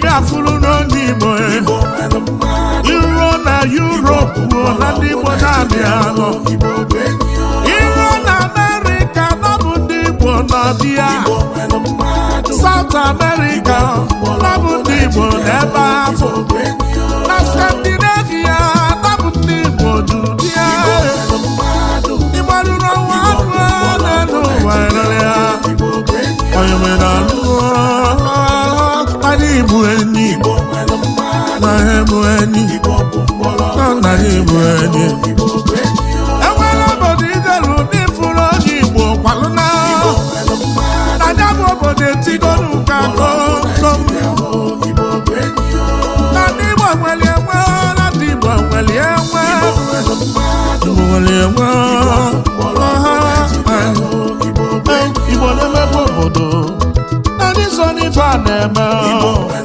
Ọbịa fụrụ n'onye Igbo. Igbo nwere mmadụ. Iruo na Europe, na ndị Igbo na-abịa anọ. Igbo bụ enyi o. Iruo na Amerịka, na bụ ndị Igbo nọ-bịa. Igbo nwere mmadụ. South America, na bụ ndị Igbo n'ebe afọ. Igbo bụ enyi o. Na Scandinavia, na bụ ndị Igbo juru bịa. Igbo nwere mmadụ. Ịgbarụrụ ọnwa anụ n'elu ụwa ya. Igbo bụ enyi o. Onye mere alụ anyị bụ enyi. Igbo nwere mmadụ. Na ha bụ enyi. Igbo bụ mgbọrọgwụ. Na anyị bụ enyi. Igbo bụ enyi o. Enwere obodo ijelu n'ifuru onye Igbo kwalụ na Igbo nwere mmadụ. na ya bụ obodo etigonu ka komkom. Igbo bụ enyi o. Na ndị Igbo nwere enwe, na ndị Igbo nwere enwe. Igbo nwere mmadụ. Igbo nwere enwe. Igbo bụ enyi. Igbo na-emepe obodo, na ndị so n'ife a na-eme. Igbo nwere